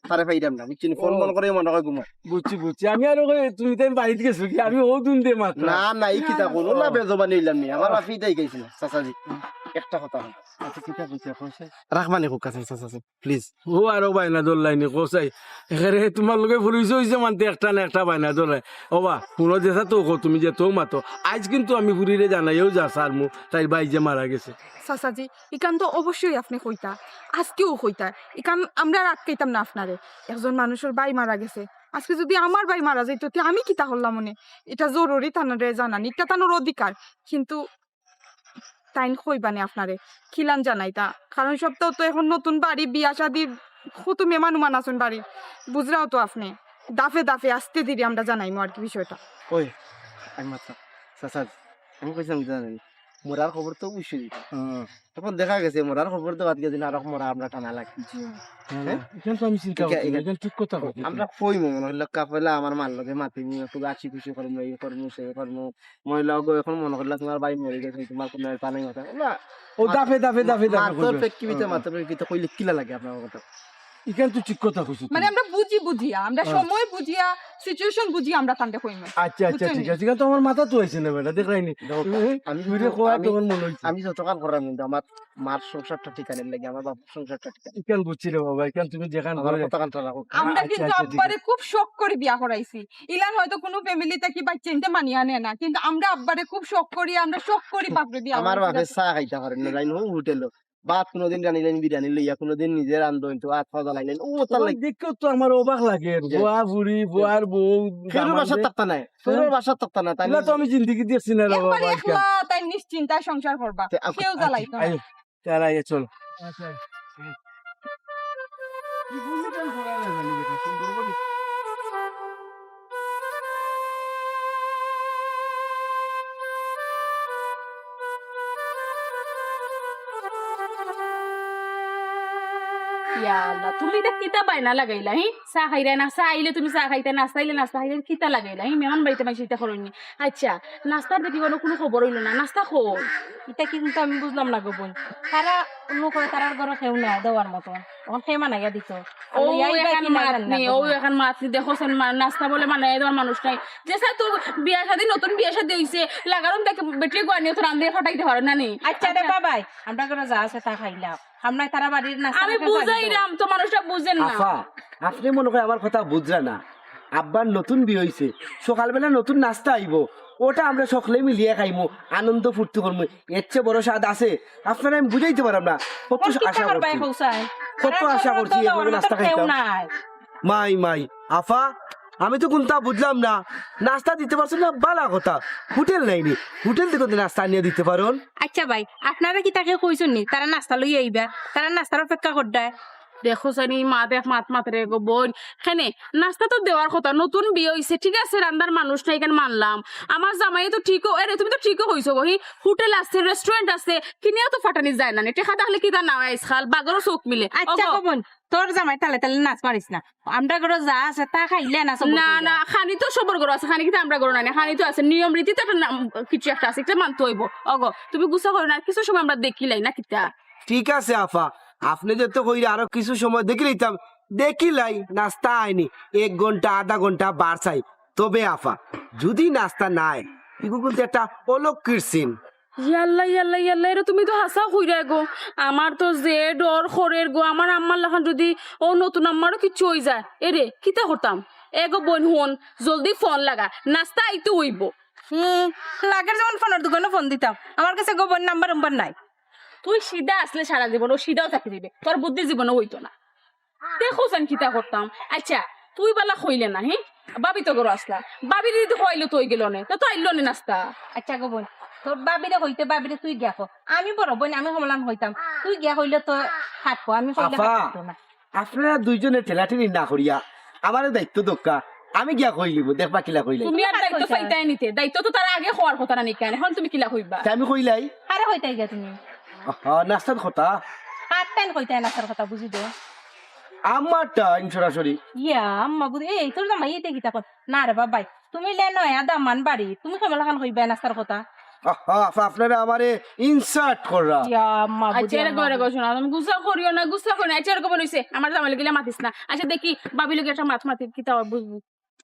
তারে পাইরাম না, বুঝছি নি? ফোন ও। বন্ধ করে মনে হয় ঘুমায়। বুঝছি, বুঝছি। আমি আরো কই, তুমি তাই বাড়িত গেছো কি? আমি ও দুন দে মাত্র। না, না, ই কিতা কও? না, না, ও। বেজবানি অইলাম নি। আমার ও। বাপে ইতাই কইছে না, চাচাজি। একটা কথা কই। আচ্ছা, কিতা কইছে, কইছে? রাখবা নি খুব কাছে, চাচাজি, প্লিজ। ও আরো বায়না ধরলাইনি, কও চাই। এখানে তুমার লগে পরিচয় অইছে মানতে একটা না একটা বায়না ধরলাই। ও বা, হুনো যেতা তো কও, তুমি যেতাউ মাতো। আইজ কিন্তু আমি ফুরিরে জানাইয়াউ যা ছাড়মু, তাইর ভাই যে মারা গেছে। চাচাজি, ইখান তো অবশ্যই আপনে কইতা, আজকেউ কইতা, ইখান আমরা আর আটকাইতাম না আপনারে। একজন মানুষর ভাই মারা গেছে, আজকে যদি আমার ভাই মারা যাইতো, তে আমি কিতা করলাম অনে? ইটা জরুরি তানরে জানানি, ইটা তানর অধিকার। কিন্তু তাইন কইবা নে আপনারে, কিলান জানাইতা? কারণ সবতাউ তো এখন নতুন বাড়ি, বিয়া শাদি, কত মেহমান উমান আছইন বাড়ি, বুঝরাও তো আপনে। দাফে দাফে আস্তে ধীরে আমরা জানাইমু আর কি বিষয়টা। ওই, আমি মাত্র, চাচা, আমি কইছিলাম কিতা জানো নি? মরার খবর তো অবশ্যই দিতা। হুম। তখন দেখা গেছে মরার খবর দেওয়াত গেছে না, আর মরা আমরা টানা লাগে। জি। না, না, হ্যাঁ? ইখান তো আমি চিন্তা ইকা-, করছি না, ইকা-, ইখান ঠিক কথা কইছো। আমরা কইমু মনে অইলো কা পয়লা আমার মার লগে মাতিমু, একটু হাসি খুশি করমু, এই করমু, সেই করমু। মহিলা গো, এখন মনে করলা তুমার ভাই মরি গেছে, তুমার কুনু পানি মাথা না। ও দাফে দাফে দাফে দাফে মাতর কইবে। প্রেক্ষিতে, হুম, হুম। মাতর প্রেক্ষিতে কইলে কিলা লাগে আপনার কথা? ইখান তো ঠিক কথা কইছো মানে তুমি। আমরা বুঝি বুঝিয়া, আমরা হ্যাঁ। সময় বুঝিয়া, সিচুয়েশন বুঝিয়া আমরা তানরে কইমু। আচ্ছা, আচ্ছা, বুঝছইন ঠিক নি? আছে। ইখান তো আমার মাথাত আইছে না বেটা, দেখলায়নি। দেখো, হুম, হুম। আমি তুইরে কইয়া আমি, তখন মনে অইছে। আমি যতখান করলাম কিন্তু আমার মার সংসারটা টিকানির লাগি, আমার বাবার সংসারটা টিকানির লাগি। ইখান বুঝছি রে বাবা, ইখান তুমি যেখান আমার করে কথাখানটা রাখো। আমরা আচ্ছা, কিন্তু আচ্ছা, ঠিক আব্বারে আছে। খুব শখ করি বিয়া করাইছি। ইলান হয়তো কুনু ফ্যামিলি থাকি বাচ্চা ইনতে মানিয়া নেয় না, কিন্তু আমরা আব্বারে খুব শখ করি, আমরা শখ করি বাপরে বিয়া আমার করাইছি। বাপে চা খাইতা পারেন না, যাইন হো হোটেলো। ভাত কুনুদিন রানিলাইন বিরিয়ানি লইয়া, কুনুদিন নিজে রান্ধইন তো, হাত পাও জ্বালাইলাইন। ও, তার তখন লাগি। দেখেও তো আমার অবাক লাগে, জি। বুয়া বুড়ি, বুয়ার বউ, খেরুর দামান্দে। বাসাত থাকতা নায়, খেরুর হ্যাঁ? বাসাত থাকতা না, তাই ইলা তো আমি জিন্দেগি দেখছি না রে একবারে বাবা, একলা, তাই নিশ্চিন্তায় সংসার করবা। তে আপ-, কেউ আচ্ছা, জ্বালাইতো না। আইও। তারা আগে চলো। আচ্ছা। এই বন্ধু কেন ঘোরা না জানি বেটা, সুন্দর করে। ইয়া আল্লাহ, তুমি ইতা কিতা বায়না লাগাইলা, হি? চা খাইরায় না, চা আইলে তুমি চা খাইতায়, নাস্তা আইলে নাস্তা খাইতায়, কিতা লাগাইলা, হি? মেহমান বাড়িত মাইনষে ইতা করইন নি। আইচ্ছা, নাস্তার দেখি কুনু, কুনু খবর অইলো না, নাস্তা কই? ইতা কিন্তু আমি বুঝলাম না গো বইন, তারা অন্য কয় তারার ঘরো কেউ নাই দেওয়ার মতো, অখন কে বানাইয়া দিত? অউ অইয়া ইবা এখান কি না মাত জানি না নি, গো অউ বইন। এখান মাত নি, দেখো সেন মা-, নাস্তা বলে বানাইয়া দেওয়ার মানুষ নাই। যে স্যার তো বিয়া শাদী, নতুন বিয়া শাদী অইছে, লাগারম দেখে বেটি গুয়ানি তো রান্ধে ফাটাইতে পারে না নি। আইচ্ছা রে বাবাই, আমরা ঘরো যা আছে তা খাইলাম। আমরা তারা বাড়ির নাস্তা আমি খাইতে পারি তো। বুঝাইরাম তো, মানুষটা বুঝের না। আফা, আপনে মনো কয় আমার কথা বুঝরা না। আব্বার নতুন বিয়া অইছে, সকালবেলা নতুন নাস্তা আইবো, ওটা আমরা সকলে মিলিয়া খাইমু, আনন্দ ফুর্তি করমু। এর চেয়ে বড় স্বাদ আছে? আপনারে আমি বুঝাইতে পাররাম না। কত ওর কিতা আশা করবায় করছি, কৌশায়? কত তারা আশা ঘরো করছি, তো এর লগে আমার নাস্তা তো কেউ খাইতাম। নাই। মাই, মাই, আফা, আমি তো কুনতা বুঝলাম না। নাস্তা দিতে পারছইন না, বালা কথা। হোটেল নাই নি? হোটেল থাকি নাস্তা আনিয়া দিতে পারইন। আইচ্ছা ভাই, আপনারা কিতা কেউ কইছইন নি তারা নাস্তা লইয়া আইবা? তারা নাস্তার অপেক্ষা কররায়। দেখো চাইন, ই মা দেখ মাত মাতরে গো বইন। কেনে, নাস্তা তো দেওয়ার কথা, নতুন বিয়া অইছে, ঠিক আছে, রান্দার মানুষ নাই, ইখান মানলাম। আমার জামাইয়ে তো ঠিকউ, এরে তুমি তো ঠিকউ কইছো গো, হি, হোটেল আছে, restaurant আছে, কিনিয়া তো ফাটানি যায় না নি, টেকা থাকলে কিতা না অয় আইজকাল, বাঘরও চউখ মিলে। আইচ্ছা ওগো। গো বইন, তোর জামাই তালে তালে নাচ মারিস না, আমরা ঘরো যা আছে তা খাইলে না, সবর না, করিয়া। না, খানি তো সবর ঘরো আছে, খানি কিতা আমরা ঘরো নাই নি, খানি তো আছে, নিয়ম রীতি তো একটা নাম, কিছু একটা আছে, ইটা মানতে অইবো। ওগো, তুমি গুসা করো না, কিছু সময় আমরা দেখিলাই না কিতা। ঠিক আছে আফা, আপনে যেহেতু কইরা আরো কিছু সময় দেখিলাইতাম, দেখিলাই নাস্তা আয় নি, এক ঘন্টা, আধা ঘন্টা বার চাই। তবে আফা, যুদি নাস্তা না আয়, ইগু কিন্তু একটা অলক্ষীর চিন। ইয়াল্লা, ইয়াল্লা, ইয়াল্লা, এরে তুমি তো হাছা কইরায় গো। আমার তো যে ডর করের গো, আমার আম্মার লাখান যুদি অউ নতুন আম্মারও কিচ্ছু অইযায়, এরে কিতা করতাম? এগো বইন হুন, জলদি ফোন লাগা, নাস্তা আইতে অইবো। হুম, লাগের যেমন ফোনর দোকানো ফোন দিতাম, আমার কাছে গো বইন নাম্বার উম্বার নাই। তুই সিধা আছলে সারা জীবন অউ সিধাউ থাকি যাইবে, তোর বুদ্ধি জীবনও অইতো না। দেখো চাইন কিতা করতাম। আইচ্ছা, তুই বালা কইলে না, হি? ভাবি তো ঘরো আছলা, ভাবিরে যুদি কইলে তো অইগেলো নে, তো তো আইলো নে নাস্তা। আইচ্ছা গো বইন, তোর ভাবিরে কইতে, ভাবিরে তুই গিয়া ক। আমি বড় বইন, আমি হমলান কইতাম, তুই গিয়া কইলে তো থাকবো, আমি কইলে আফা, থাকতো না। আপনারা দুইজনে ঠেলাঠেলি না করিয়া আমারে দায়িত্ব দেউক্কা, আমি গিয়া কইলিমু, দেখবা কিলা কইলে। তুমি আর দায়িত্ব চাইতায় নিতে, দায়িত্ব তো তারা আগে কওয়ার কথা না নি কেনে, অখন তুমি কিলা কইবা? তে আমি কইলাই। আরে কইতায় গিয়া তুমি। আহা, নাস্তার কথা। আর তাইন কইতায় নাস্তার কথা, বুঝি দে। আম্মা তাইন সরাসরি। ইয়া, আম্মা বুঝি, এই তোর জামাই ইতা কিতা কর? না রে বাবাই, তুমি লে নয়া দামান বাড়ি, তুমি কেমন লাখান কইবায় নাস্তার কথা? আহা, আফা, আপনারা আমারে insult কররা। ইয়া, আম্মা বুঝি, আইচ্ছা, এরে আম্মা ঘরে বুঝি। গো শোনা, তুমি গুসা করিও না, গুসা করিও না। আইচ্ছা, এরকম অইছে, আমার জামাই লগে মাতিস না। আইচ্ছা, দেখি, ভাবির লগে একটা মাত মাতি, কিতা বুঝবো।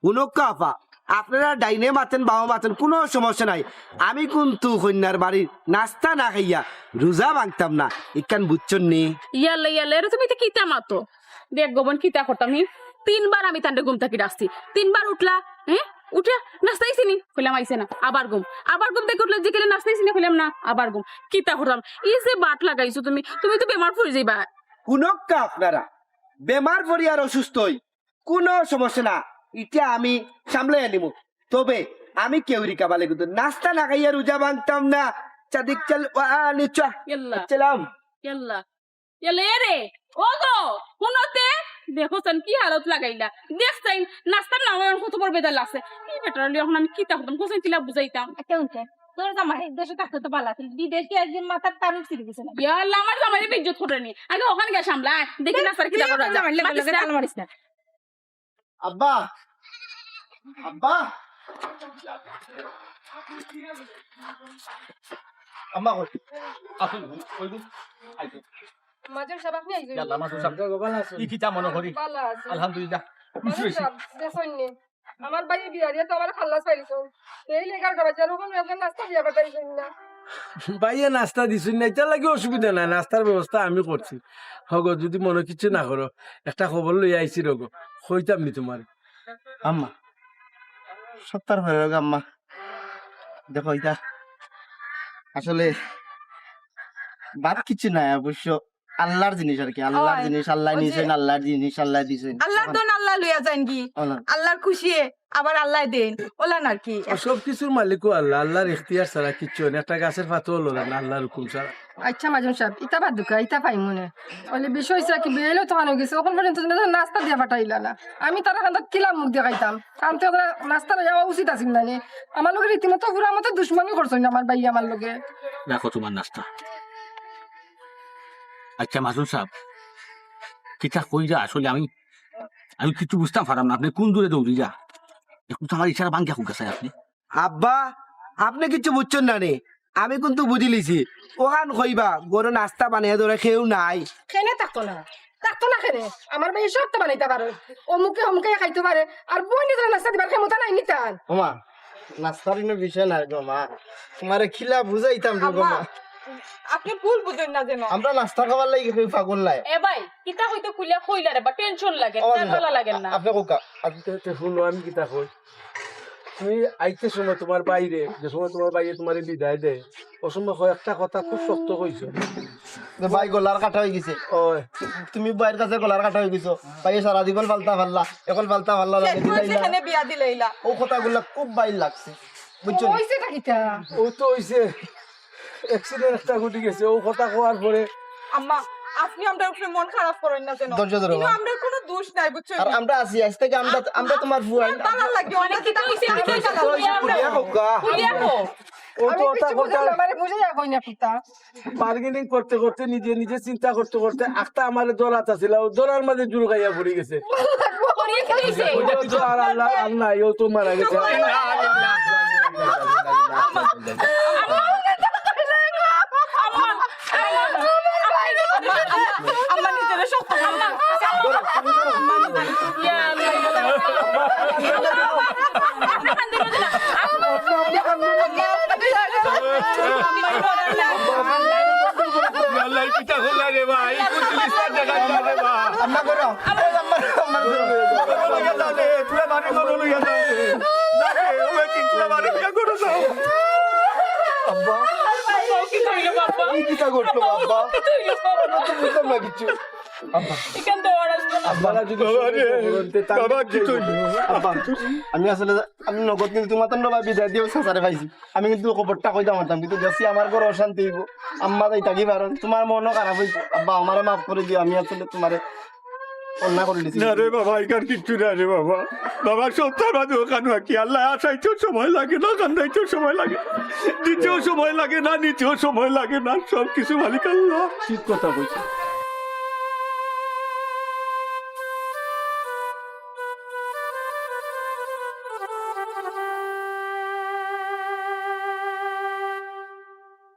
হুনউক্কা আফা, আপনারা ডাইনে মাতেন, বামে মাতেন, কুনু সমস্যা নাই। আমি কিন্তু কইন্যার বাড়ির নাস্তা না খাইয়া রোজা ভাঙতাম না, ইখান বুঝছইন নি? ইয়াল্লা, ইয়াল্লা, এরে তুমি ইতা কিতা মাতো? দেখ গো বইন, কিতা করতাম, হি? তিনবার আমি তানরে ঘুম থাকি ডাকছি, তিনবার উঠলা, হে? উঠে নাস্তা আইছে নি? কইলাম, আইছে না। আবার ঘুম, আবার ঘুম থাকি উঠলা, জিকাইলে নাস্তা আইছে নি? কইলাম, না। আবার ঘুম। কিতা করতাম? ই যে বাট লাগাইছো তুমি, তুমি তো বেমার পড়ি যাইবা। হুনউক্কা আপনারা, বেমার পড়ি আর অসুস্থ অই, কুনু সমস্যা না, ইটা আমি সামলাইয়া নিমু। তবে আমি কেউরি কাবালে কিন্তু নাস্তা না খাইয়া রোজা ভাঙতাম না। চাদিক চাল ওয়া নিচা ইয়াল্লা। চালাম। ইয়াল্লা। ইয়াল্লা, এরে, ও গো, হুনো তে, দেখো চাইন কি হালত লাগাইলা। দেখ চাইন, নাস্তার নামে আমার কত বড় বেজাল লাগছে। ই বেটারে লইয়া অখন আমি কিতা করতাম, কও চাইন কিলা বুঝাইতাম। আইচ্ছা, হুনছে, তোর জামাই দেশো থাকতে তো ভালা আছিল, বিদেশে আইয়া মাথার তালু ছিড়ি গেছে না। ইয়াল্লা, আমার জামাইরে বেইজ্জত কররে নি। আগে অখান গিয়া সামলা, আয়, দেখি নাস্তার কিতা করা যায়। জামাইর লগে মাতিস না। লগে তাল মারিস না। আব্বা, আব্বা, আম্মা কই? আসুন, কই গো? আইসো। মাজন সাব, আপনি আইসেন? ইয়াল্লা, মাজন সাব। ভালা আছইন? ই কিতা মনো করি? ভালা আছি। আলহামদুলিল্লাহ। মাজন সাব, দেখইন নি। আমার ভাইয়ে বিয়া দিয়া তো আমার খাল্লাস পাইছইন। এই লেগার গা বাজার ওখানে ওখানে নাস্তা দিয়া পাঠাইছইন না। ভাইয়ে নাস্তা দিছইন না, ইটার লাগি অসুবিধা নাই, নাস্তার ব্যবস্থা আমি করছি। হগো, যুদি মনো কিচ্ছু না করো, একটা খবর লইয়া আইছি রগো, কইতাম নি তুমারে। আম্মা, সত্তর হয়ে গেল আম্মা। দেখো ইটা আসলে বাদ কিচ্ছু নাই অবশ্য, আল্লার জিনিস আর কি, আল্লার ওই, জিনিস, আল্লায় ওই যে নিছেন, আল্লার জিনিস, আল্লায় দিছেন। আল্লার ধন আল্লায় লইয়া যাইন কি? ওলা। আল্লার খুশিয়ে আবার আল্লায় দেইন, ওলান আর কি। সব কিছুর মালিকও আল্লা, আল্লার ইখতিয়ার ছাড়া কিচ্ছু অয় না। একটা গাছের পাতাও লড়ে না আল্লার হুকুম ছাড়া। আইচ্ছা মাজন সাব, ইতা বাদ দেউক্কা, ইতা পাইমু নে। অইলে বিষয় অইছে কি, বিয়াইলে তো আনো গেছে, অখন পর্যন্ত না-, নাস্তা দিয়া পাঠাইলা না। আমি তারার কান্দাত কিলা মুখ দেখাইতাম? কারণ তো নাস্তা লইয়া যাওয়া উচিত আছিল না নি? আমার লগে রীতিমতো পুরা মতো দুশমনি করছইন আমার ভাইয়ে আমার লগে। রাখো তুমার নাস্তা। আইচ্ছা মাজন সাব, কিতা কইরা আসলে আমি, আমি কিচ্ছু বুঝতাম পারলাম না। আপনে কুন দূরে দৌড়িরা? একটু তো আমার ইশারা ভাঙ্গিয়া কউক্কা চাই আপনে। আব্বা, আপনে কিচ্ছু বুঝছইন না নি? আমি কিন্তু বুঝিলিছি। অখান কইবা, ঘরো নাস্তা বানাইয়া ধরে কেউ নাই। কেনে থাকতো না? থাকতো না কেনে? আমার ভাইয়ে সবতা বানাইতা পারে। অমুকে অমুকে খাইতো পারে। আর বইনে যেরা নাস্তা দিবার ক্ষমতা নাই নি তান। ওমা, নাস্তার ইনো বিষয় নাই গো মা। তুমারে কিলা বুঝাইতাম রে গো মা। আপনে ভুল বুঝইন না যেন। আমরা নাস্তা খাবার লাগি কেউ পাগল নায়। এ ভাই, কিতা কইতে খুলিয়া কইলা রে বা, টেনশন লাগে, ও, তার ভালা লাগে না। আপনে কউক্কা। আপনে তো, তো হুনো, আমি কিতা কই। তুমি আইতে সময় তুমার ভাইরে, যে সময় তুমার ভাইয়ে তুমারে বিদায় দেয়, ও সময় কয়েকটা কথা খুব শক্ত কইছো। তো ভাই গলার কাটা অইগেছে। ওই। তুমি ভাইর কাছে গলার কাটা অইগেছো। ভাইয়ে সারা জীবন ফালতা ফাললা, অখন ফালতা ফাললা লাগে, শেষ পর্যন্ত দিলাইলা। এখানে বিয়া দিলাইলা। ও কথাগুলা খুব ভাইর লাগছে, বুঝছো নি? অইছে টা কিতা? ও তো অইছে, accident একটা ঘটি গেছে, ও কথা কওয়ার পরে। আম্মা, আপনে আমরার উপরে মন খারাপ করইন না যেন। ধৈর্য ধরো, কিন্তু মা। আমরার কুনু দোষ নাই, বুঝছো নি? আর আমরা আছি, আইজ থাকি আমরা, আমরা তুমার ফুয়াইন। ভালা লাগে, মানে কিতা অইছে, কিতা অইছে? খুলিয়া কউক্কা। খুলিয়া কও। ও তো আমি ওটা কিচ্ছু বুঝলাম কথা না, মানে বুঝাইয়া কইন না কিতা। Bargaining করতে করতে, নিজে নিজে চিন্তা করতে করতে, আখতা আমারে ধরাত আছিল, ও ধরার মাঝে জুরু খাইয়া পড়ি গেছে। পড়িয়া কি অইছে? ও তো আর আল্লাহ, আর নাই, ও তো মারা গেছে। আম্মা, আম্মা, নিজেরে শক্ত করো। ইয়া আল্লাহ। আল্লাহ, কিতা করলা রে ভাই? কুন জিনিস আর দেখা যায় রে বা? আম্মা করো। এই আম্মা, আম্মা করো। লইয়া যাও রে, তুই বাড়ি করো, লইয়া যাও রে। না রে, ও কি তুই বাড়ি বিয়া করো যাও। আব্বা। কিতা অইলো বাবা? এই কিতা করলো আব্বা? কিতা অইলো? আমি তো বুঝলাম না কিচ্ছু। আব্বা। এখান তো ওরা আব্বা, যদি বাবা রে, বাবা, কিতা অইলো? আব্বা, আমি আসলে আমি নগদ কিন্তু তুমার তন্ড বা বিদায় দিয়েও সাসারে পাইছি। আমি কিন্তু খবরটা কইতাম পারতাম, কিন্তু দেখছি আমার ঘরো অশান্তি অইবো। আম্মা যাই থাকি পারো, তুমার মনও খারাপ অইছে। আব্বা, আমারে মাফ করি দিও, আমি আসলে তুমারে অন্যায় করি দিছি। না রে বাবা, ইখান কিচ্ছু না রে বাবা। বাবা, সপ্তাহ বাদে অখান বাকি। আল্লাহ আসাইতেও সময় লাগে না, কান্দাইতেও সময় লাগে না, দিতেও সময় লাগে না, নিতেও সময় লাগে না, সব কিছু মালিক আল্লাহ। ঠিক কথা কইছো।